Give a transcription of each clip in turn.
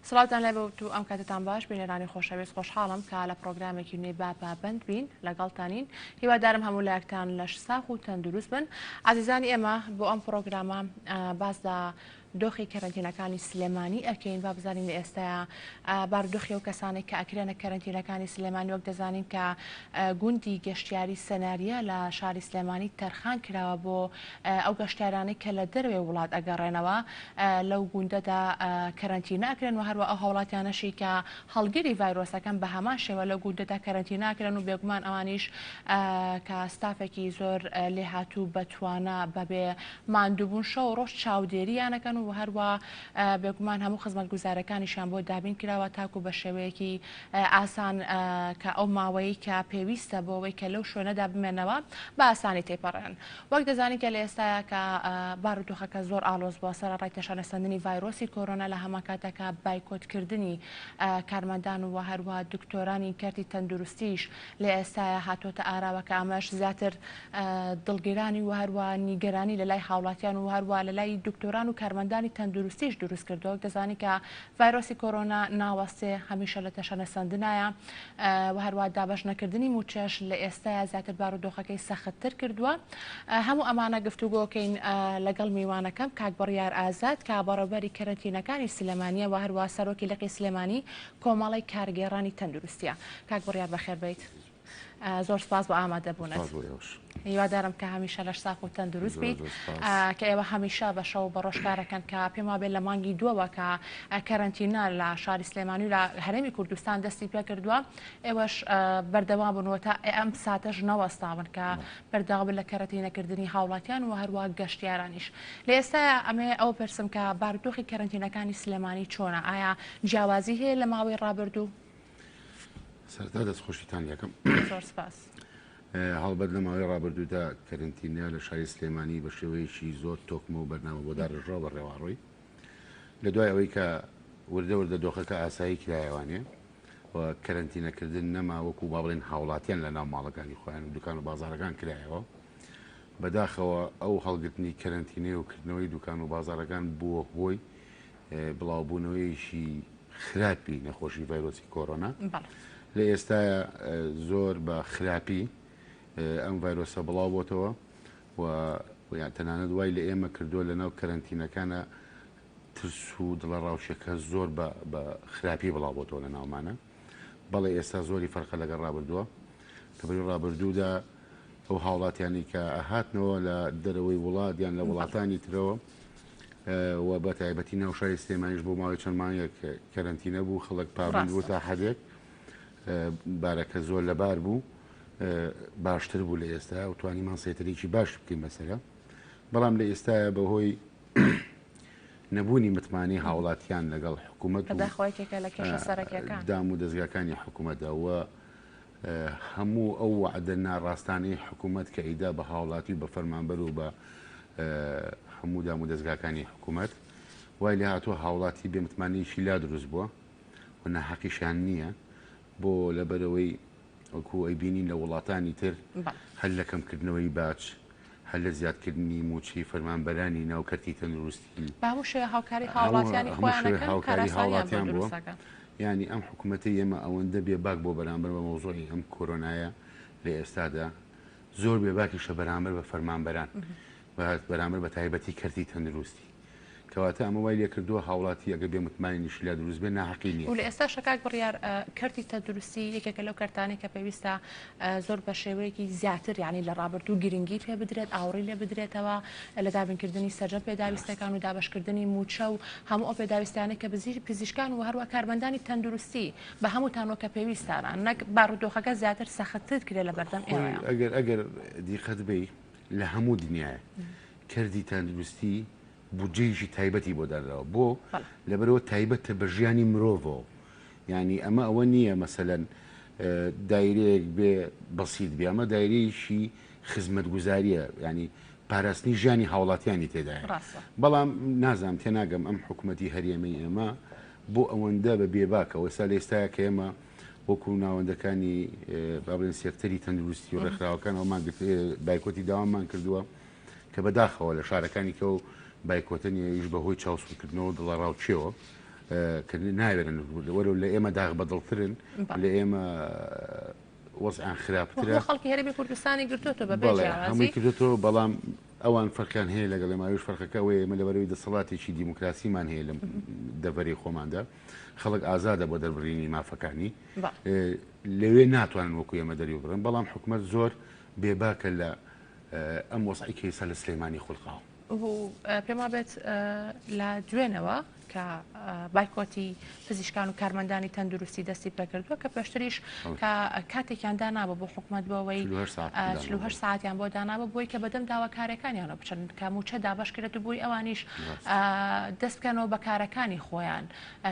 سڵاوتان لێ بێت و ئەم کاتەتان باش بینەرانی خۆشەویست خۆشحاڵم کە لە پڕۆگرامێکی نوێی با پابەند بین لەگەڵتانین هیوادارم هەموو لایەکتان لەش ساغ و تەندروست بن ئازیزانی ئێمە بۆ ئەم پڕۆگرامە باس لە دۆخی کەرەنتینەکانی سلێمانی ئەکەین با بزانین لە ئێستایا بارودۆخی ئەو کەسانەی کە ئەکرێنە کەرەنتینەکانی سلێمانی وەک دەزانین کە گوندی گەشتیاری سەناریە لە شاری سلێمانی تەرخان کراوە بۆ ئەو گەشتیارانەی کە لە دەرەوەی وڵات ئەگەڕێنەوە لەو گوندەدا کەرەنتینە ئەکرێن و هەروە ئەو هاوڵاتیانەشی کە هەڵگری ڤایرۆسەکەن بە هەمان شێوە لەو گوندەدا کەرەنتینە ئەکرێن و بێگومان ئەوانیش کە ستافێکی زۆر لێهاتوو بەتوانا بەبێ ماندووبوون شەو و ڕۆژ چاودێرییان ئەکەن و هەروا بێگومان هەموو خزمەتگوزارەکانیشیان بۆ دابین کراوە تاکو بە شێوەیەکی ئاسان کە ئەو ماوەیەی کە پێویستە بۆ ئەوەی کە لەو شوێنەدا بمێنەوە بە ئاسانی تێیپەڕێنن. وەک دەزانین کە لە ئێستایا کە بارودۆخەکە زۆر ئاڵۆز بووە سەرەڕای تەشەنەسەندنی ڤایرۆسی کۆرۆنا لە هەمان کاتدا کە بایکۆتکردنی کارمەندان و هەروا دکتۆرانی کەرتی تەندروستیش لە ئێستایا هاتۆتە ئاراوە کە ئەمەش زیاتر دڵگرانی و هەروا نیگەرانی لە لای هاوڵاتیان و هەروا لە لای دکتۆران و کارمەندانی تەندروستیش دروست کردووە. وەک دەزانین کە ڤایرۆسی کۆرۆنا ناوەستێ هەمیشە لە تەشەنەسەندنایە و هەروا دابەش نەکردنی مووچەش لە ئێستایا زیاتر بارودۆخەکەی سەختتر کردووە. هەموو ئەمانە گفتوگۆکەین لەگەڵ میوانەکەم کاک بڕیار ئازاد کە بەڕێوبەری کەرەنتینەکانی سلێمانیە و هەروا سەرۆکی لقی سلێمانی کۆمەڵەی کارگێڕانی تەندروستیە. کاک بڕیار بەخێربێیت. زۆر سپاس بۆ ئامادەبوونت. هیوادارم کە هەمیشە لەش ساخ و تەندروست بیت کە ئێوە هەمیشە بە شەو بە ڕۆژ کارەکەن کە پێم وابێت لە مانگی دووەوە کە کەرەنتینا لە شاری سلێمانی و لە هەرێمی کوردستان دەستی پێکردووە ئێوەش بەردەوام بوون و تا ئەم ساتەش نەوەستاون کە بەردەوام بن لە کەرەتینەکردنی هاوڵاتیان و هەروە گەشتیارانیش لە ئێستایا ئەمێ ئەوە پرسم کە بارودۆخی کەرەنتینەکانی سلێمانی چۆنە ئایا جیاوازی هەیە لە ماوەی ڕابردوو؟ سەرەتا دەستخۆشیتان لەکەم. زۆر سپاس. هەڵبەت لە ماوەی ڕابردوودا کەرەنتینە لە شاری سلێمانی بە شێوەیەکی زۆر تۆکمە و بەرنامە بۆ داڕێژراو بەڕێوەڕۆی لە دوای ئەوەی کە وردە وردە دۆخەکە ئاسایی کرایەوانێ و کەرەنتینەکردن نەما وەکو با بڵێن هاوڵاتیان لە ناو ماڵەکانی خۆیان و دوکان و بازارەکان کرایەوە بەداخەوە ئەو هەڵگرتنی کەرەنتینەی و کردنەوەی دوکان و بازارەکان بووە هۆی بڵاوبوونەوەیەکی خراپی نەخۆشی ڤایرۆسی کۆرۆنا لە ئێستایا زۆر بە خراپی ئەم ڤایرۆسە بڵاو بۆتەوە و یان تەنانەت وای لە ئێمە کردووە لە ناو کەرەنتینەکانە ترس و دڵەڕاوکێکە زۆر بە خراپی بڵاو بۆتەوە لە ناومانە بەڵێ ئێستا زۆری فەرقە لەگەڵ ڕابردووە کە بەری ڕابردوودا ئەو هاوڵاتیانی کە هاتنەوە لە دەرەوەی وڵات یان لە وڵاتانی ترەوە و بە تایبەتی ناو شاری سلێمانیش بۆ ماوەی چەند مانگێک کەرەنتینە بوو، خەڵک پابەند بوو تا حەدێک، بارەکە زۆر لەبار بوو، باشتر بوو لە ئێستا و توانیمان سەیتەرێکی باش بکەین بەسەرە، بەڵام لە ئێستایا بەهۆی نەبوونی متمانەی هاوڵاتیان لەگەڵ حکوومەت و بەداخەوە یەکێکە لە کێشە سەرەکیەکان. دام و دەزگاکانی حکوومەتدا و هەموو ئەو وەعدە ناڕاستانەی حکوومەت کە ئەیدا بە هاوڵاتی و بە فەرمانبەر و بە هەموو دام و دەزگاکانی حکوومەت وای لێ هاتووە هاوڵاتی بێ متمانەیەکی لا دروست بووە و ناحەقیشیان نییە بۆ لەبەرەوەی وەکو ئەیبینین لە وڵاتانی تر هەر لە کەمکردنەوەی باج هەر لە زیادکردنی مووچەی فەرمانبەرانی ناو کەرتی تەندروستی. بە هەموو شێوە هاوکاری هاوڵاتیانی خۆیان ئەکەن و کارئاسانیان بۆ دروست ئەکەن. یانی ئەم حکومەتەی ئێمە ئەوەندە بێ باک بۆ بەرامبەر بە مەوزوعی ئەم کۆرۆنایە لە ئێستادا زۆر بێ باکیشە بەرامبەر بە فەرمانبەران بەرامبەر بە تایبەتی کەرتی تەندروستی. کەواتە ئەمە وای لێکردووە هاوڵاتی ئەگەر بێ متمانەیشی لا دروست بێ ناحەقی نییە. و لە ئێستاشا کاک بڕیار کەرتی تەندروستی یەکێکە لەو کەرتانەی کە پێویستە زۆر بە شێوەیەکی زیاتر یانی لە ڕابردوو گرنگی پێ بدرێت ئاوڕی لێ بدرێتەوە لە دابینکردنی سەرجەم پێداویستەکان و دابەشکردنی مووچە و هەموو ئەو پێداویستیانەی کە پزیشکان و هەروە کارمەندانی تەندروستی بە هەمووتان وەکە پێویستانە نەک بارودۆخەکە زیاتر سەختتر کرێ لە بەردەم ئێوەیە. ئەگەر ئەگەر دیقەت بەی لە هەموو دنیایە کەرتی تەندروستی بودجەیەکی تایبەتی بۆ دانراوە بۆ؟ لەبەرئەوە تایبەتە بە ژیانی مرۆڤەوە یانی ئەمە ئەوە نییە مەسەلەن دایرەیەک بێ بەسیت بێ ئەمە دایرەیەکی خزمەتگوزاریە ینی پاراستنی ژیانی هاوڵاتیانی تێدایە بەڵام نازانم تێناگەم ئەم حکوومەتی هەرێمەی ئێمە بۆ ئەوەندە بە بێباکەوە ئێستا لە ئێستایا کە ئێمە وەکو ناوەندەکانی با بڵێن سێکتەری تەندروستی و ڕێکخراوەکان ئەومان بایکۆتی داوامان کردووە کە بەداخەوە لە شارەکانی کە و بایکۆتە نییە ئەویش بەهۆی چاوسوورکردنەوە و دڵەڕاوکێوە. کە ناوێرن وەرو لە ئێمە داغ بەدڵترن لە ئێمە وەزعیان خراپترە. وەکو خەڵکی هەرێمی کوردستانی گرتۆتەوە بەبێ جیاوازی. هەمووی کردۆتەوە بەڵام ئەوان فەرقیان هەیە لەگەڵ ئێمە ئەویش فەرقەکە ئەوەیە ئێمە لەبەرەوەی دەسەڵاتێکی دیموکراسیمان هەیە لەم دەڤەرەی خۆماندا خەڵک ئازادە بۆ دەربڕینی مافەکانی لەوێ ناتوانن وەکو ئێمە دەریبڕن بەڵام حکومەت زۆر بێباکە لە ئەم وەزعی کە ئێستا لە سلێمانی خولقاوە. و پێم وابێت لە دوێنەوە کە بایکۆتی پزیشکان و کارمەندانی تەندروستی دەستی پێکردووە کە پێشتریش کە کاتێکیان دانابوو بۆ حکومەت بۆ ئەوەی 48 ساعتیان بۆ دانابوو بۆی کە بەدەم داواکارەکانیانەوە بچن کە موچە دابەش کرێت و بۆی ئەوانیش دەست بکەنەوە بە کارەکانی خۆیان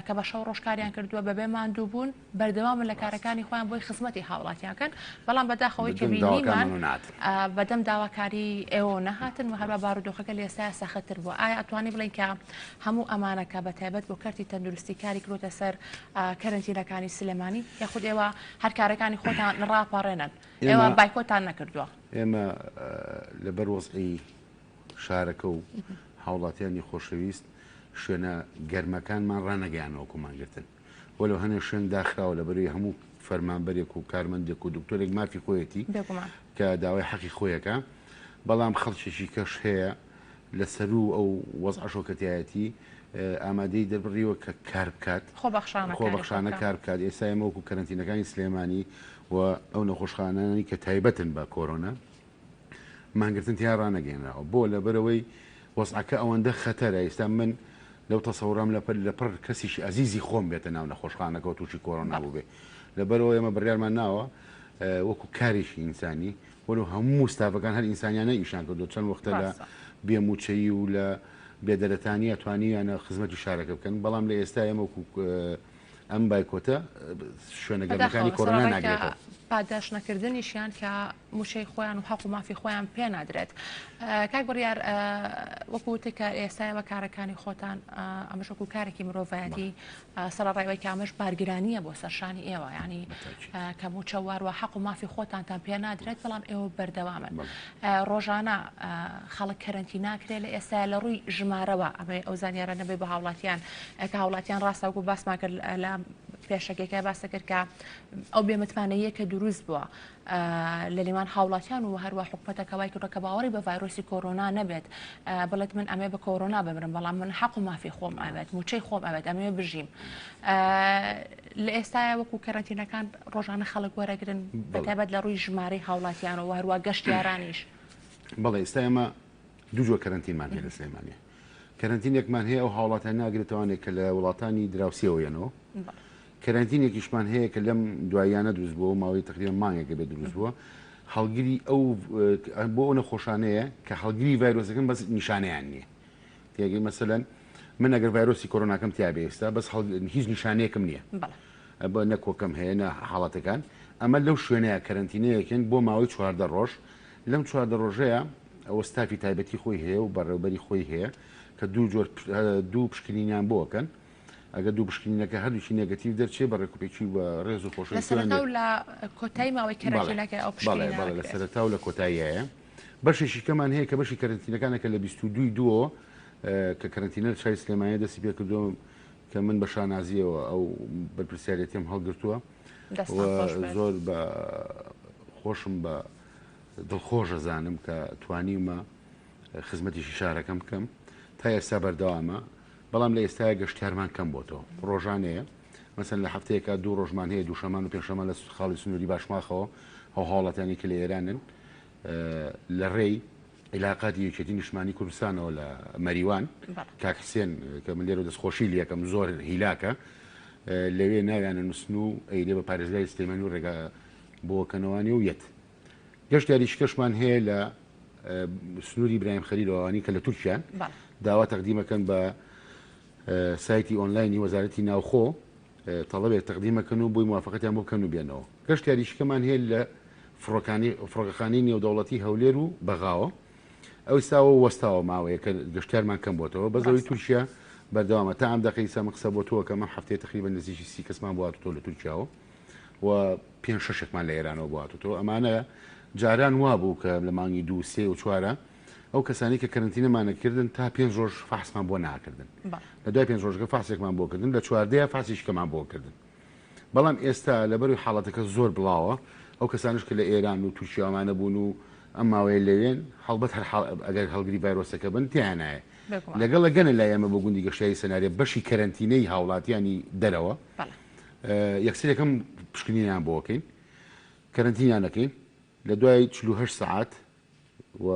کە بە شەو ڕۆژ کاریان کردووە بەبێ ماندووبوون بەردەوامن لە کارەکانی خۆیان بۆی خزمەتی هاوڵاتیان کەن، بەڵام بەداخەوەی کە بینیمان بەدەم داواکاری ئێوە نەهاتن و هەروە بارودۆخەکە لە ئێستایا سەختتر بووە. ئایا ئەتوانی بڵێین کە هەموو ئەمانە کە بە تایبەت بۆ کەرتی تەندروستی کاری کردووەتە سەر کەرەنتینەکانی سلێمانی یاخود ئێوە هەر کارەکانی خۆتان ڕاپەڕێنن ئێوە بایکۆتان نەکردووە؟ ئێمە لەبەر وەزعی شارەکە و هاوڵاتیانی خۆشەویست شوێنە گەرمەکانمان ڕانەگەیانەوە وەکو مانگرتن. وەلو هەنێ شوێن داخراوە لەبەرەوەی هەموو فەرمانبەرێک و کارمەندێک و دکتۆرێک مافی خۆیەتی کە داوای حەقی خۆیەکە بەڵام خەڵکێکی کەش هەیە لە سەروو ئەو وەزعەشەوە کە تایەتی ئامادەی دەربڕیوە کە کار بکات خۆبەخشانە کار بکات ئێستا ئێمە وەکو کەرەنتینەکانی سلێمانی و ئەو نەخۆشخانانەی کە تایبەتن بە کۆرۆنا مانگرتن تیا ڕانەگەیەنراوە بۆ لەبەرئەوەی وەزعەکە ئەوەندە خەتەرە ئیستا من لەو تەسەورەم لە لە پڕ کەسیشی ئەزیزی خۆم بێتە ناو نەخۆشخانەکەەوە تووشی کۆرۆنا بووبێ لەبەرئەوە ئێمە بڕیارمان ناوە وەکو کارێکی ئینسانی وەلو هەموو ستافەکان هەر ئینسانیانە ئیشان کردو چەند وەختە لە بێموچەیی و لە بێدەرەتانیە توانیویانە خزمەتی شارەکە بکەن بەڵام لە ئێستا ئێمە وەکو ئەم بایکۆتە شوێنە گەرمەکانی کۆرۆنا ناگرێتەوە. پاداشت نەکردنیشیان کە موچەی خۆیان و حەق و مافی خۆیان پێ نادرێت. کاک بڕیار وەکو وتت کە ئێستا ئێوە کارەکانی خۆتان ئەمەش وەکو کارێکی مرۆڤایەتی سەرەڕای ئەوەی کە ئەمەش بارگرانییە بۆ سەر شانی ئێوە یانی کە موچە واروە حەق و مافی خۆتانتان پێ نادرێت بەڵام ئێوە بەردەوامن ڕۆژانە خەڵک کەرەنتی ناکرێت لە ئێستا لە ڕووی ژمارەوە ئەمەی ئەو زانیارە نەبێ بە هاوڵاتیان کە هاوڵاتیان ڕاستەوکو باسمان کرد لە پێشەکێکە باسە کرد کە ئەو بێمتمانەیە کە دروست بووە لە نێوان هاوڵاتیان و هەروە حکومەتەکە وای کردووە کە باوەڕی بە ڤایرۆسی کۆرۆنا نەبێت بڵێت من ئەمێ بە کۆرۆنا بمرم بەڵام من حەق و مافی خۆم ئەوێت موچەی خۆم ئەوێت ئەمێ بژیم لە ئێستایا وەکو کەرەنتینەکان ڕۆژانە خەڵک وەرەگرن بەتایبەت لە ڕووی ژمارەی هاوڵاتیانەوە هەروە گەشتیارانیش. بەڵێ ئێستا ئێمە دوو جۆر کەرەنتینمان هەیە لە سلێمانی کەرەنتینێکمان هەیە ئەو هاوڵاتیان ناگرێتەوانێک کە لە وڵاتانی دراوسێەوە یەنەوە کەرەنتینێکیشمان هەیە کە لەم دواییانە دروست بووە ماوەی تقریبا مانگێکە بێ دروست بووە هەڵگری ئەو بۆ ئەو نەخۆشانەیە کە هەڵگری ڤایرۆسەکەن بەس نیشانەیان نییە تێگەی مەسەلەن من ئەگەر ڤایرۆسی کۆرۆناکەم تیا بێ ئێستا بەس هیچ نیشانەیەکم نییە بە نە کۆکەم هەیە نە حاڵەتەکان ئەمە لەو شوێنەیە کەرەنتینەیەکن بۆ ماوەی 14 ڕۆژ لەم 14 ڕۆژەیە ئەوە ستافی تایبەتی خۆی هەیە و بەڕێوبەری خۆی هەیە کە دوو جۆر دوو پشکنینیان بۆکەن ئەگەر دوو پشکنینەکە هەردووکی نێگەتیڤ دەرچێ بە ڕێکوپێکی و بە ڕێز و خۆشەویستی لە سەرەتا و لە کۆتایی ماوەی کەرەنتینەکە ئەو پشکنینە بەڵێ لە سەرەتا و لە کۆتاییایە بەشێکی کەمان هەیە کە بەشی کەرەنتینەکانە کە لە 22 دووەوە کە کەرەنتینە لە شاری سلێمانی دەستی پێکردووە کە من بە شانازیەوە ئەو بەرپرسیارەتیم هەڵگرتووە زۆر بە خۆشم بە دڵخۆشە زانم کە توانیومە خزمەتیشی شارەکەم بکەم تا ئێستا بەردەوامە بەڵام لە ئێستایا گەشتیارمان کەم بۆتەوە ڕۆژانەیە مەسەن لە هەفتەیەکا دوو ڕۆژمان هەیە دووشەمان و پێنجشەمان لە خاڵی سنووری باشماخەوە ئەو هاوڵاتیانی کە لە ئێرانن لە ڕێی عیلاقاتی یەکێتی نیشتمانی کوردستانەوە لە مەریوان کاک حسێن کە من لێرە دەستخۆشی لەکەم زۆر هیلاکە لەوێ ناویانە نووسن و ئەیرێ بە پارێزگاری سلێمانی و ڕێگا بۆکەنەوانی و یەت گەشتیاری شکەشمان هەیە لە سنووری برایم خەلیلەوە ئەوانەی کە لە تورکیان داوا تەقدیمەکەن بە سایتی ئۆنلاینی وەزارەتی ناوخۆ تەڵەبێک تەقدیمەکەن و بۆی موافقەتیان بۆ بکەن و بێنەوە. گەشتیاری شکەمان هەیە لە فڕۆکانی فڕۆکەخانەی نێودەوڵەتی هەولێر و بەغاوە ئەوساوە وەستاوە ماوەیە کە گەشتیارمان کەم بۆتەوە بەس ئەوەی تورکیا بەردەوامە تا ئەم دەقەی ئیستا من قسە بۆ تۆ ئەکەم ئەم هەفتەیە تەقریبەن نزیکی 30 کەسمان بۆ هاتووتەوە لە تورکیاوە و پێنج شەشێکمان لە ئێرانەوە بۆ هاتووتەوە ئەمانە جاران وابوو کە لە مانگی دوو سێ و چوارە. ئەو کەسانی کە کەرەنتینەمانە کردن تا پێنج ڕۆژ فەحسمان بۆ ناکردن، لە دوای پێنج ڕۆژەکە فەحسێکمان بۆ کردن، لە چواردەیە فەحسێکیکەمان بۆ کردن. بەڵام ئێستا لەبەروی حاڵەتەکە زۆر بڵاوە، ئەو کەسانەش کە لە ئێران و تورکیا ئەمانە بوون و ئەم ماوەیە لەوێن، هەڵبەت هەر حاڵ ئەگەر هەڵگری ڤایرۆسەکە بن تێیان نایە. لەگەڵ گەنە لای ئێمە بۆ گوندی گەشتیاری سەنارێ بەشی کەرەنتینەی هاوڵاتیانی دەرەوە یەکسەر یەکەم پشکنینیان بۆ ئەکەین، کەرەنتینیان ئەکەین، لە دوای 48 سەعات و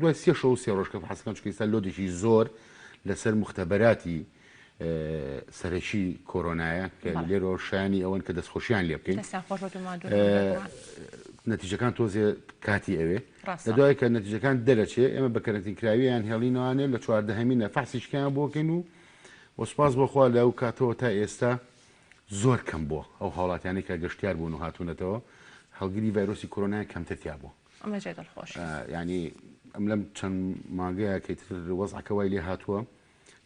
دوای سێ شەو و سێ ڕۆژ کە فحسەکان چونکە ئێستا لۆدێکی زۆر لەسەر موختەبەراتی سەرەکی کۆرۆنایە کە لێرەوە شایانی ئەوەن کە دەستخۆشیان لێ بکەین. دەستیان خۆش بێت و ماندوو نەبن بێگومان. نەتیجەکان تۆزێ کاتی ئەوێ. ڕاستە. لە دوای کە نەتیجەکان دەرەچێ ئێمە بە کەرەنتین کراویان هێڵینەوانێ لە چواردەهەمینە فەحسیشکیان بۆ کەین و و سوپاس بۆ خوا لەو کاتەوە تا ئێستا زۆر کەم بووە ئەو هاوڵاتیانەی کە گەشتیار بوون و هاتوونەتەوە هەڵگری ڤایرۆسی کۆرۆنایان کەمتر تیا بووە. ئەمە جێ دڵخۆشیە. یانی ئەم لەم چەند مانگەیە کە ئیتر وەزعەکە وای لێ هاتووە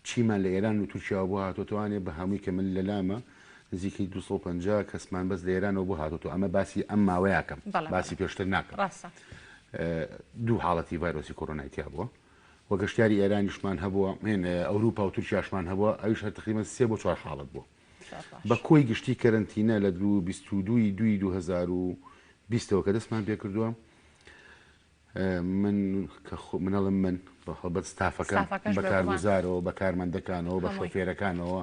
چیمان لە ئێران و تورکیاوە بۆ هاتۆتەوانێ بە هەمووی کە من لە لامە نزیکەی 250 کەسمان بەس لە ئێرانەوە بۆ هاتۆتەوە ئەمە باسی ئەم ماوەیەکەم باسی پێشتر ناکەم ڕاستە دوو حاڵەتی ڤایرۆسی کۆرۆنای تیا بووە و گەشتیاری ئێرانیشمان هەبووە هێن ئەوروپا و تورکیاشمان هەبووە ئەویش هەر تقریبا سێ بۆ چوار حاڵەت بووە بە کۆی گشتی کەرەنتینە لە دوو 22 دوی 2020 ەوە کە دەستمان پێکردووە من کە منەڵم من بە هەڵبەت ستافەکەم بە کارگوزارەوە بە کارمەندەکانەوە بە شۆفێرەکانەوە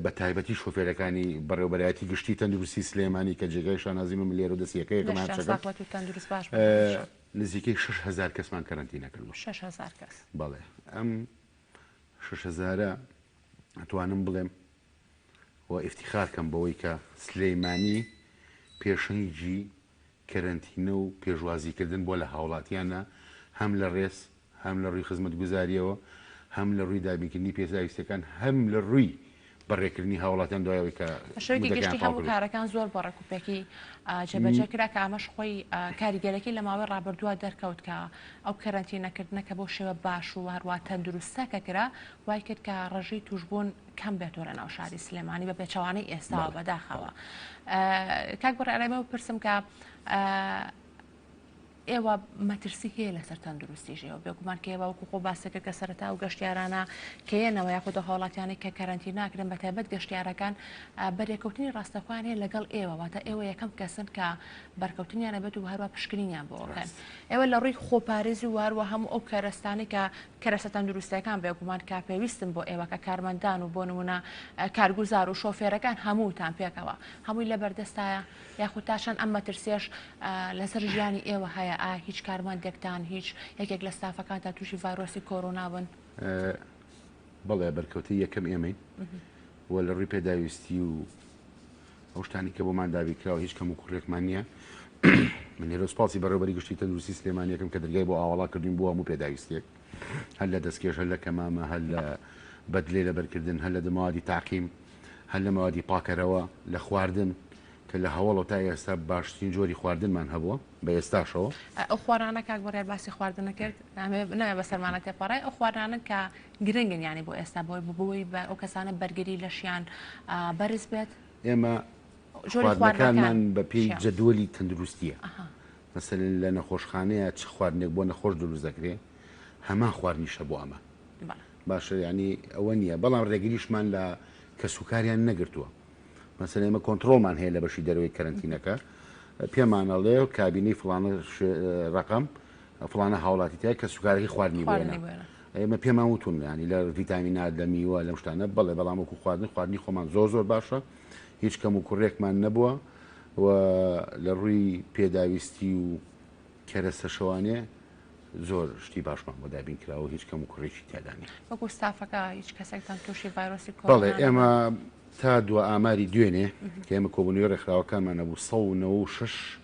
بە تایبەتی شۆفێرەکانی بەڕێوبەرایەتی گشتی تەندروستی سلێمانی کە جێگای شانازی من لێرە دەستیەکەیەکەم نزیکەی 6000 کەسمان کەرەنتینە کردووە. 6000 کەس. بەڵێ ئەم 6000 ئەتوانم بڵێم و ئیفتیخار کەم بەوەی کە سلێمانی پێشەنگی کەرەنتینە و پێشوازیکردن بۆ لە هاوڵاتیانە هەم لە ڕێز، هەم لە ڕووی خزمەتگوزارییەوە، هەم لە ڕووی دابینکردنی پێداویستییەکان، هەم لە ڕووی بەڕێکردنی هاوڵاتیان دوای ئەوەی کە بە شێوەیەکی مودەکەیان گشتی تەواو هەموو کردووە. کارەکان زۆر بە ڕێکوپێکی جێبەجێ کرا کە ئەمەش خۆی کاریگەرەکەی لە ماوەی ڕابردووە دەرکەوت کە ئەو کەرەنتینەکردنە کە بەو شێوە باش و هەروە تەندروستە کە کرا وای کرد کە ڕێژەی تووشبوون کەم بێتەوە لە ناو شاری سلێمانی بە پێچەوانەی ئێستاوە بەداخەوە. کاک بڕیار ئێمە بپرسم کە ئێوە مەترسی هەیە لەسەر تەندروستیش ئێوە بێگومان کە ئێوە وەکو خۆ باست کرد کە سەرەتا و گەشتیارانە کە یەنەوە یاخود ئەو هاوڵاتیانەی کە کەرەنتین ناکرێن بە تایبەت گەشتیارەکان بەرێکەوتنی ڕاستەخۆیان هەیە لەگەڵ ئێوە واتە ئێوە یەکەم کەسن کە بەرکەوتنیان ئەبێت و هەروە پشکنینیان بۆ ئەکەن ئێوە لە ڕووی خۆپارێزی و هەروە هەموو ئەو کەرەستانەی کە کەرەسە تەندروستیەکان بێگومان کە پێویستن بۆ ئێوە کە کارمەندان و بۆ نمونە کارگوزار و شۆفێرەکان هەمووتان پێکەوە هەمووی لە بەردەستایە یاخود تا چەند ئەم مەترسیەش لەسەر ژیانی ئێوە هەیە ئا هیچ کارمەندێکتان هیچ یەکێک لە ستافەکانتان تووشی ڤایرۆسی کۆرۆنا بن؟ بەڵێ بەرکەوتەی یەکەم ئێمەین و لە ڕووی پێداویستی و ئەو شتانی کە بۆمان دابینکراوە هیچ کەم و کوڕێکمان نییە. من لێرە سوپاسی بەڕێوەبەری گشتی تەندروستی سلێمانیەکەم کە دەرگای بۆ ئاوەڵا کردوین بۆ هەموو پێداویستیەک هەر لە دەستکێش هەر لە کەمامە هەر لە بەدلێ لەبەرکردن هەر لە مەوادی تاقیم هەر لە مەوادی پاکەرەوە لە خواردن کە لە هەوەڵەوە تا ئێستا باشترین جۆری خواردنمان هەبووە بە ئێستاشەوە. ئەو خواردنانە کاک بڕیار باسی خواردنە کرد نامەوێ بەسەرمانە تێپەڕێ ئەو خواردنانە کە گرنگن یانی بۆ ئێستا بۆی بۆی بە ئەو کەسانە بەرگری لەشیان بەرز بێت. ئێمە خواردنەکانمان بە پێی جەدوەلی تەندروستیە مەسەلەن لە نەخۆشخانەیە چ خواردنێک بۆ نەخۆش دروست دەکرێ هەمان خواردنیشە بۆ ئەمە باشە ینی ئەوە نییە بەڵام ڕێگریشمان لە کەسوکاریان نەگرتووە مەسەلەن ئێمە کۆنترۆڵمان هەیە لە بەشی دەرەوەی کەرەنتینەکە پێمان ئەڵێ کابینەی فڵانە ڕقم فڵانە هاوڵاتی تای کە سوکارەکەی خواردنی بۆێنە ئێمە پێمان وتون ینی لە ڤیتامینات لە میوە لەم شتانە بەڵێ بەڵام وەکو خواردن خواردنی خۆمان زۆر زۆر باشە هیچ کەم و کوڕێکمان نەبووە و لە ڕووی پێداویستی و کەرەسە شەوانێ زۆر شتی باشمان بۆ دابین کراوە و هیچ کەم و کوڕێکی تیادا نییە. وەکو ستافەکە هیچ کەسێکتان تووشی ڤایرۆسی کۆرۆنا بەڵێ ئێمە تا دوا ئاماری دوێنێ کە ئێمە کۆبوونەوەی ڕێکخراوەکانمان هەبوو 196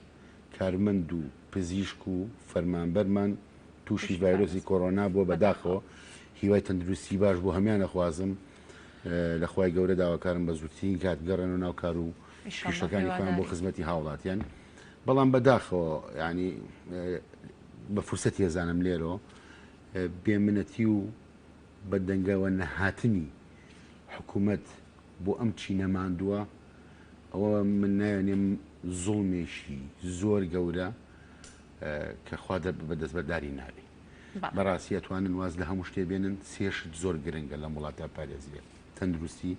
کارمەند و پزیشک و فەرمانبەرمان تووشی ڤایرۆسی کۆرۆنا بووە بەداخەوە هیوای تەندروستی باش بۆ هەمیان ئەخوازم لە خوای گەورە داواکارم بە زووترین کات بگەڕێنەوە ناو کار و پیشەکانی خۆیان بۆ خزمەتی هاوڵاتیان بەڵام بەداخەوە ینی بە فرسەتی هێزانم لێرەوە بێمنەتی و بە دەنگەوە نەهاتنی حکوومەت بۆ ئەم چینە ماندووە ئەوە من ناوێنێم زوڵمێکی زۆر گەورە کە خوا بە دەستبەرداری نابێ. بەڕاستی ئەتوانن واز لە هەموو شتێ بێنن سێشت زۆر گرنگە لەم وڵاتە پارێزرێت تەندروستی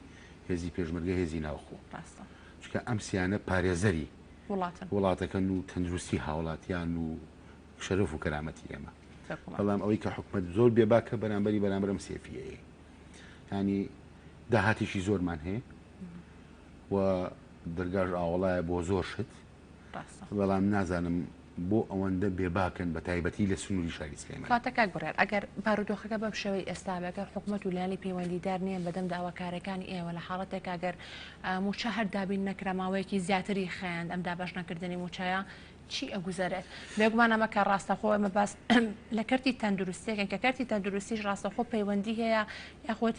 هێزی پێشمەرگە هێزی ناوخۆ چونکە ئەم سیانە پارێزەری وڵاتەکەن و تەندروستی هاوڵاتیان و شەرەف و کەرامەتی ئێمە بەڵام ئەوەی کە حکومت زۆر بێباکە بەرامبەری بەرامبەرم سێفیەیە ینی داهاتێکی زۆرمان هەیە و دەرگاش ئاوەڵایە بۆ زۆر شت بەڵام نازانم بۆ ئەوەندە بێباکن بە تایبەتی لە سنووری شاری سلێمانی. کەواتە کاک بڕیار ئەگەر بارودۆخەکە بەم شێوەی ئێستا بێ ئەگەر حکومەت و لایەنی پەیوەندیدار نییە بەدەم داواکاریەکانی ئێوە لە حاڵەتێکا گەر مووچە هەر دابین نەکرا ماوەیەکی زیاتری خایاند ئەم دابەش نەکردنی مووچەیە چی ئەگوزەرێت؟ بێگومان ئەمە کە ڕاستەخۆ ئێمە باس لە کەرتی تەندروستیەکەن کە کەرتی تەندروستیش ڕاستەخۆ پەیوەندی هەیە یاخود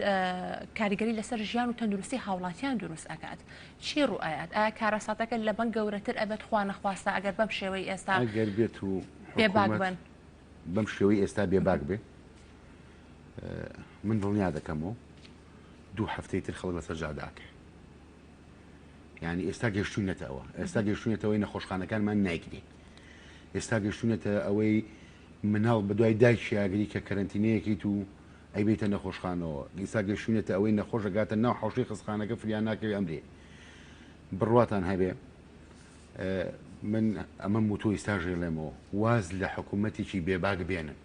کاریگەری لەسەر ژیان و تەندروستی هاوڵاتیان دروست ئەکات چی ڕوو ئەیات؟ ئایا کارەساتەکە لەمە گەورەتر ئەبێت خوا نەخواستە ئەگەر بەم شێوەی ئێستا ئەگەر بێت و بێباک حکوومەت بن؟ بەم شێوەی ئێستا بێباک بێ من دڵنیا دەکەمەوە دوو هەفتەی تر خەڵک لەسەر جادە ئەکەوێ یعنی ئێستا گەشتوینەتە ئەوە ئێستا گەشتوینەتەوەی نەخۆشخانەکانمان نایگرێ ئێستا گەشتوینەتە ئەوەی مناڵ بەدوای دایکی ئاگری کە کەرەنتینەیەکیت و ئەیبەیتە نەخۆشخانەوە، ئیستا گەشتوینەتە ئەوەی نەخۆش ئەگاتە ناو حەوشەی خەستخانەکە فریا ناکەوێ ئەمرێ. بڕواتان هەبێ من ئەمەم وتووە ئیستاش ئەیڵێمەوە واز لە حکوومەتێکی بێباک بێنن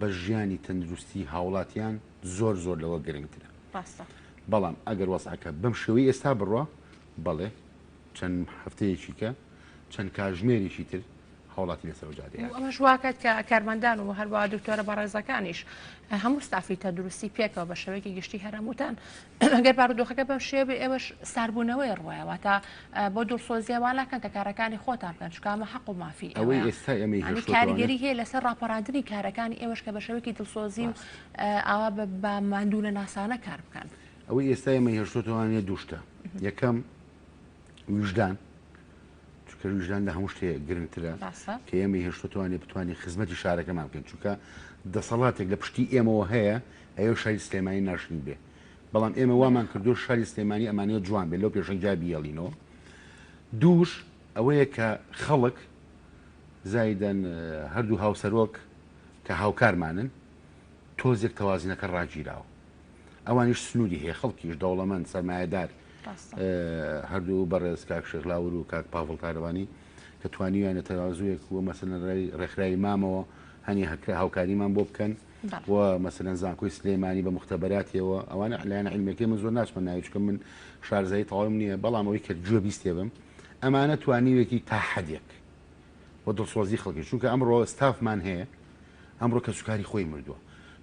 بە ژیانی تەندروستی هاوڵاتیان زۆر زۆر لەوە گرنگترە. ڕاستە. بەڵام ئەگەر وەزعەکە بەم شێوەی ئێستا بڕوا بەڵێ چەند هەفتەیەکی کە چەند کاژمێرێکی تر هاوڵاتی لەسەر ئەو جادەیە. و ئەمەش واکات کە کارمەندان و هەروەها دکتۆرە بەڕێزەکانیش هەموو ستافی تەندروستی پێکەوە بە شێوەیەکی گشتی هەر هەمووتان ئەگەر بارودۆخەکە بەم شێوە بێ ئێوەش ساربوونەوەی ڕوایە واتە بۆ دڵسۆزیە وا ناکەن کە کارەکانی خۆتان بکەن چونکە ئەمە حەق و مافی ئەوەی ئێوەیە ئێستا ئێمەی یانی هێشتۆتەوانێ کاریگەری هەیە لەسەر ڕاپەڕاندنی کارەکانی ئێوەش کە بە شێوەیەکی دڵسۆزی و ڕاست. ئاوا بە بە ماندوونەناسانە کار بکەن. ئەوەی ئێستا ئێمەی هێشتۆتەوانێ دوو شتە یەکەم ویژدان چونکە ویژدان لە هەموو شتێ گرنگترە کە ئێمەی هێشتوتوانێ بتوانین خزمەتی شارەکەمان بکەین چونکە دەسەڵاتێک لە پشتی ئێمەوە هەیە ئەیە شاری سلێمانی ناشرین بێ بەڵام ئێمە وامان کردو شاری سلێمانی ئەمانەیە جوان بێ لەو پێشەنگا بیێڵینەوە دووش ئەوەیە کە خەڵک زایدەن هەردوو هاوسەرۆک کە هاوکارمانن تۆزێک تەوازنەکە ڕاگیراوە ئەوانیش سنووری هەیە خەڵکیش دەوڵەمەند سەرمایەدار هەردوو بەڕێز کاک شێخ لاور و کاک پاڤڵ تارەبانی کە توانیویانە تەرازوویەک و مەسەلەن ڕێی ڕێکخراوی مامەوە هەنی هەکرا هاوکاریمان بۆ بکەن و مەسەلەن زانکۆی سلێمانی بە مختبەراتیەوە ئەوانە لایەنە عیلمیەکەی من زۆر ناچمە ناوی چونکە من شارەزایی تەواوم نییە بەڵام ئەوەی کە گوێ بیستێ بم ئەمانە توانیوێکی تا حەدێک و دڵسۆزی خەڵکی چونکە ئەمڕۆ ستافمان هەیە ئەمڕۆ کەسوکاری خۆی مردووە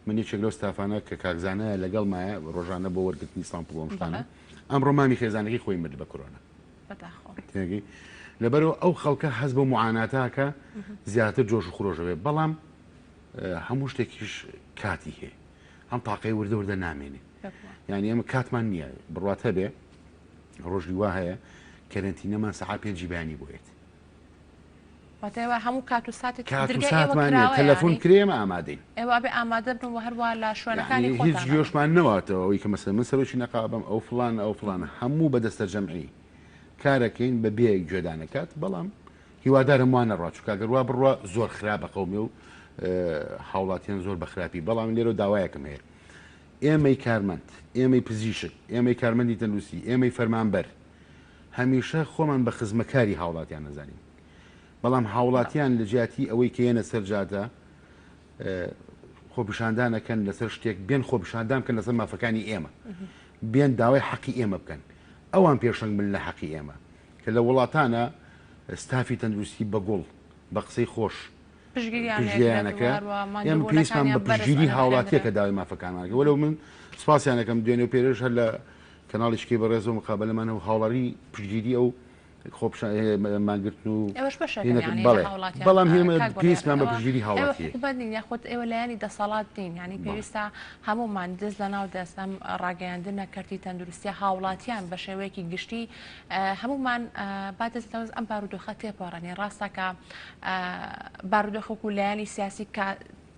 من یەکێک لەو ستافانە کە کاک زانایە لەگەڵمایە ڕۆژانە بۆ وەرگرتنی sample و ئەم شتانە ئەمڕۆ مامی خێزانەکەی خۆی مرد بە کۆرۆنا تێگەی لەبەرەوە ئەو خەڵکە هەز بۆ معاناتاکە زیاتر جۆش و خرۆژەوێ بەڵام هەموو شتێکیش کاتی هەیە ئەم تاقەی وردە وردە نامێنێ یعنی ئەمە کاتمان نییە بڕوات هەبێ ڕۆژی وا هەیە کەرەنتینەمان سەعات پێنجی بەیانی بۆیەت واتە ئێوە هەموو کات و ساتێک کات و درگای ئێوە ساتمان نیە کراوەیە تەلەفۆن یانی کرێ ئێمە ئامادەین. ئێوە ئەبێ ئامادە بن و هەروا لە شوێنەکانی یانی هیچ خۆتان ئەبن. گوێشمان نەواتەوە ئەوەی کە مەسەلەن من سەرۆکی نەقابەم ئەو فڵانە ئەو فڵانە هەموو بە دەستەجەمعی کارەکەین بە بێ گوێدانە کات بەڵام هیوادارم وا نەڕوا چونکە گەر وا بڕوا زۆر خراپ ئەقەومێ و هاوڵاتیان زۆر بە خراپی بەڵام لێرەوە داوایەکم هەیە ئێمەی کارمەند ئێمەی پزیشک ئێمەی کارمەندی تەندروستی ئێمەی فەرمانبەر هەمیشە خۆمان بە خزمەکاری هاوڵاتیان ئەزانین بەڵام هاوڵاتیان لە جیاتی ئەوەی کە یەنە سەر جادە خۆپیشاندان ئەکەن لەسەر شتێک بێن خۆپیشاندان بکەن لەسەر مافەکانی ئێمە بێن داوای حەقی ئێمە بکەن ئەوان پێشەنگ بن لە حەقی ئێمە کە لە وڵاتانە ستافی تەندروستی بە گوڵ بە قسەی خۆش پشتگیریانەکە ئێمە پێویستمان بە پشتگیری هاوڵاتیە کە داوای مافەکانمان وەلو من سپاسیانەکەم دوێنێ و پێرێش هەر لە کەناڵی شکەی بەڕێزەوە مقابەلەمان هەبوو هاوڵاتی پشتگیری ئەو خۆپیشان مانگرتن و ئێوەش بەشێکن هینەکە یانی لە بەڵێ هاوڵاتیان بەڵام ئێمە کاک بڕیار پێویستمان بە ئێوە پشتگیری ئێوە هاوڵاتییە. حکومەت نین یاخود ئێوە لایەنی دەسەڵات نین یانی بەڵێ. پێویستە هەموومان دەست لە ناو دەست ئەم ڕاگەیاندنە کەرتی تەندروستیە هاوڵاتیان بە شێوەیەکی گشتی هەموومان با دەست لە ناو دەست ئەم بارودۆخە تێپەڕێنین ڕاستە کە بارودۆخ وەکو لایەنی سیاسی کە.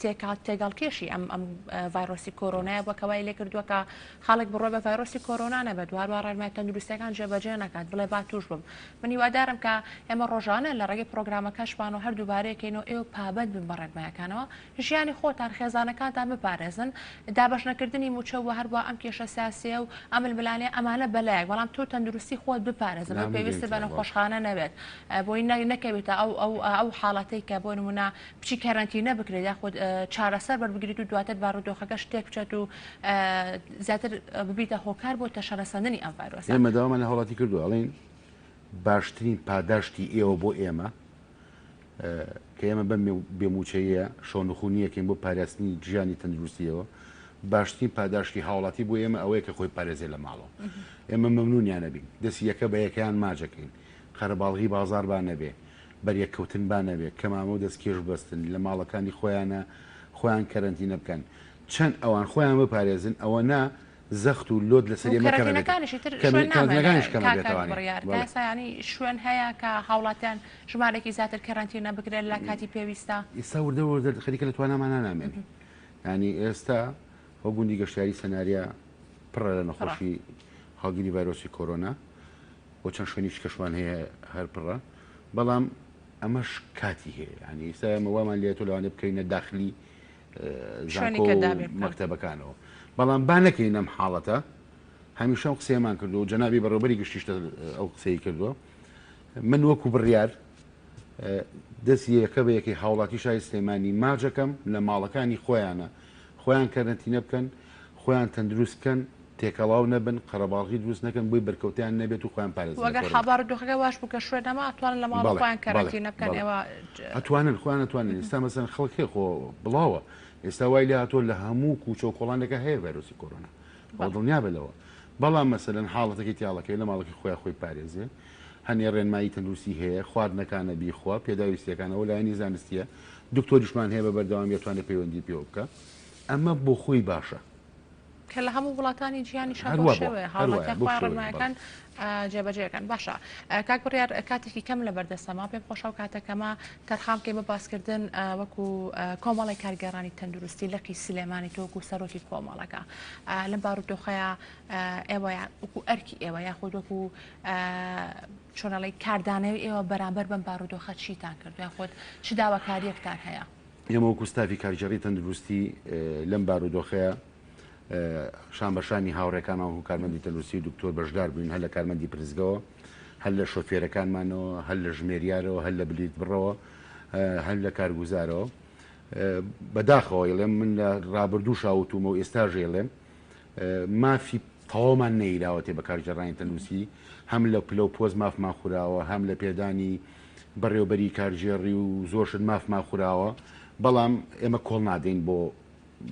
تێکا تێگەڵکێشی ئەم ئەم ڤایرۆسی کۆرۆنایە بووە کە وای لێکردووە کە خەڵک بڕوای بە ڤایرۆسی کۆرۆنا نەبێت و هەروەها ڕێنمایە تەندروستیەکان جێبەجێ نەکات بڵێ با توش بم. من هیوادارم کە ئێمە ڕۆژانە لە ڕێگەی پرۆگرامەکەشمانەوە هەر دووبارەیەکەینەوە ئێوە پابەند بن بە ڕێنمایەکانەوە ژیانی خۆتان خێزانەکانتان بپارێزن دابەش نەکردنی موچە و هەروەها ئەم کێشە سیاسیە و ئەم ململانێ ئەمانە بەلایەک بەڵام تۆ تەندروستی خۆت بپارێزە بۆی پێویستت بە نەخۆشخانە نەبێت بۆی نەکەویتە ئەو ئەو ئەو حاڵەتەی کە بۆ نمونە بچی کەرەنتینە بکرێت یاخود چارەسەر وەربگریت و دواتر بارودۆخەکەش تێک بچێت و زیاتر ببیتە هۆکار بۆ تەشەنەسەندنی ئەم ڤایرۆسە. ئێمە داوامان لە هاوڵاتی کردووە ئەڵێین باشترین پاداشتی ئێوە بۆ ئێمە کە ئێمە بەم بێ مووچەیە شەونخونییەکەین بۆ پاراستنی ژیانی تەندروستیەوە باشترین پاداشتی هاوڵاتی بۆ ئێمە ئەوەیە کە خۆی پارێزێ لە ماڵەوە ئێمە مەمنونیانە بین دەستی یەکە بە یەکەیان ماجەکەین قەرەباڵغی بازار با نەبێ بەریەککەوتن با نەبێ، کەمامە و دەستکێش ببەستن، لە ماڵەکانی خۆیانا خۆیان کەرەنتینە بکەن، چەند ئەوان خۆیان بپارێزن ئەوەنە زەخت و لۆد لەسەر ئێمە کەم ئەبێت. کەرەنتینەکانیش ئیتر شوێن نامێنێ کەرەنتینەکانیش کەم کاک ئەبێتەوانێ. بڕیار تا بەڵێ. ئێستا یانی شوێن هەیە کە هاوڵاتیان ژمارەیەکی زیاتر کەرەنتینە بکرێن لە کاتی پێویستا؟ ئێستا وردە وردە خەریکە لە توانامانا نامێنێ. یانی ئێستا ئەو گوندی گەشتیاری سەناریا پڕە لە پڕە. نەخۆشی هەڵگری ڤایرۆسی کۆرۆنا. بۆ چەند شوێنیش کەشمان هەیە هەر پڕە بەڵام ئەمەش کاتی هەیە ینی ئێستا ئێمە وامان لێ تۆ لەوانێ بکەینە داخلی شوێنی زانکۆ کە و دابین بکەن. مەکتەبەکانەوە بەڵام با نەکەین ئەم حاڵەتە هەمیشە ئەو قسەیەمان کردووە و جەنابی بەڕێوەبەری گشتیش ئەو قسەی کردووە من وەکو بڕیار دەست یەکە بە یەکەی هاوڵاتی شاری سلێمانی ماجەکەم لە ماڵەکانی خۆیانە خۆیان کەرەنتینە بکەن خۆیان تەندروست بکەن تێکەڵاو نەبن قەرەباڵغی دروست نەکەن بۆی بەرکەوتەیان نەبێت و خۆیان پارێزن لە وەگەر کۆرۆنا. بارودۆخەکە واش بوو کە شوێن نەما ئەتوانن لە ماڵەوە بەڵێ خۆیان بەڵێ کەرەنتینە بکەن بەڵێ ئێوە ئەتوانن خۆیان ئەتوانن ئێستا مەسەن خەڵک هەیە خۆ بڵاوە ئێستا وای لێ هاتووە لە هەموو کوچە و کۆڵانێکا هەیە ڤایرۆسی کۆرۆنا ئەوە بەڵێ. دڵنیابە لەوە بەڵام مەسەلەن حاڵەتەکەی تیاڵەکەی لە ماڵەکەی خۆیان خۆی پارێزێ هەنێ ڕێنمایی تەندروستی هەیە خواردنەکانە بیخوا پێداویستیەکان ئەوە لایەنی زانستیە دکتۆریشمان هەیە بە بەردەوامی ئەتوانێ پەیوەندی پێوە بکا ئەمە بۆ خۆی باشە. کە لە هەموو وڵاتانی جیهانیشا هەر بەو وا بووە شێوەیە هەر وایە هاوڵاتیان بەو خۆیان شێوەیە بەڵێ. ڕێنمایەکان جێبەجێ ئەکەن. باشە کاک بڕیار کاتێکی کەم لەبەر دەستەما پێم خۆشە ئەو کاتەکەمە تەرخان بکەین بۆ باسکردن وەکو کۆمەڵی کارگێڕانی تەندروستی لقی سلێمانی تۆ وەکو سەرۆکی کۆمەڵەکە لەم بارودۆخەیە ئێوە وەکو ئەرکی ئێوە یاخود وەکو چۆنەڵی کاردانەوەی ئێوە بەرامبەر بەم بارودۆخە چیتان کرد یاخود چ داواکاریەکتان هەیە؟ ئێمە وەکو ستافی کارگێڕی تەندروستی لەم بارودۆخەیە شان بە شانی هاوڕێکانمان وەکو کارمەندی تەندروستی و دکتۆر بەشدار بووین هەر لە کارمەندی پرسگەوە هەر لە شۆفێرەکانمانەوە هەر لە ژمێریارەوە هەر لە بلیت بڕەوە هەر لە کارگوزارەوە بەداخەوە ئەڵێم من لە ڕابردوو شاوتومە و ئێستا ژێڵێم مافی تەواومان نەیراوەتێ بە کارگێڕانی تەندروستی هەم لە پلە و پۆست مافمان خوراوە هەم لە پێدانی بەڕێوبەری کارگێڕی و زۆر شت مافمان خوراوە بەڵام ئێمە کۆڵ نادەین بۆ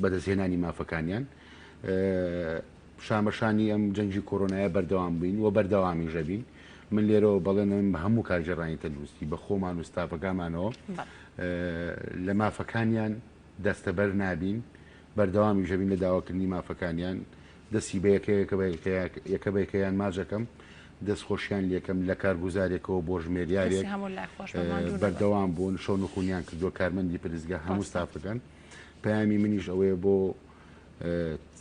بەدەستهێنانی مافەکانیان شانبەشانی ئەم جەنگی کۆرۆنایە بەردەوام بووین و بەردەوامیش ئەبین من لێرەوە بەڵێنم بە هەموو کارگێڕانی تەندروستی بە خۆمان و ستافەکانمانەوە لە مافەکانیان دەستەبەر نابین بەردەوامیش ئەبین لە داواکردنی مافەکانیان دەستی بە یەکەیەکە بە یەکە بە یەکەیان ماجەکەم دەستخۆشیان لێکەم لە کارگوزارێکەوە بۆ ژمێریارێک دەستی هەموو لای خۆش بە ماندوو نەبن. بەردەوام بوون شەو نخونیان کردووە کارمەندی پرسگە هەموو ڕاستە. ستافەکان پەیامی منیش ئەوەیە بۆ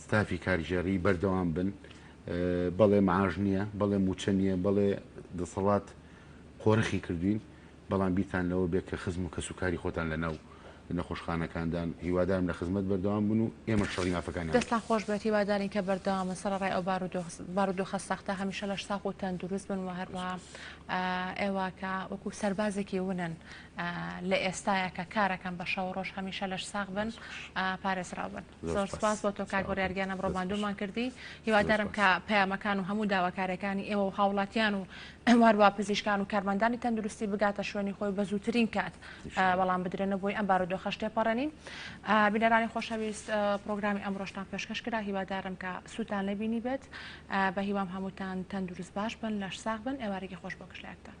ستافی کارگێڕی بەردەوام بن بەڵێ معاش نییە بەڵێ موچە نییە بەڵێ دەسەڵات قۆرخی کردوین بەڵام بیرتان لەوە بێت کە خزم و کەسوکاری خۆتان لەناو نەخۆشخانەکاندان، هیوادارم لە خزمەت بەردەوام بن و ئێمەش شەڕی مافەکانیان دەستتان بکەین. خۆش بێت هیوادارین کە بەردەوام بن سەرەڕای ئەو بارودۆخە سەختە هەمیشە لەش ساغ و تەندروست بن و هەروەها ئێوە کە وەکو سەربازێکی ونن لە ئێستایا کە کارەکەن بە شەو ڕۆژ هەمیشە لەش ساغ بن پارێزراو بن. زۆر سپاس بۆ تۆ کاک بڕیار گیان ئەمڕۆ ماندوومان کردی هیوادارم کە پەیامەکان و هەموو داواکاریەکانی ئێوە و هاوڵاتیان و هەروەها پزیشکان و کارمەندانی تەندروستی بگاتە شوێنی خۆی بە زووترین کات وەڵام بدرێنەوە بۆی ئەم بارودۆخەش تێپەڕێنین. بینەرانی خۆشەویست پرۆگرامی ئەمڕۆشتان پێشکەش کرا هیوادارم کە سوودتان لێ بینی بێت بە هیوام هەمووتان تەندروست باش بن لەش ساغ بن ئێوارێکی خۆش بۆ گشت لایەکتان.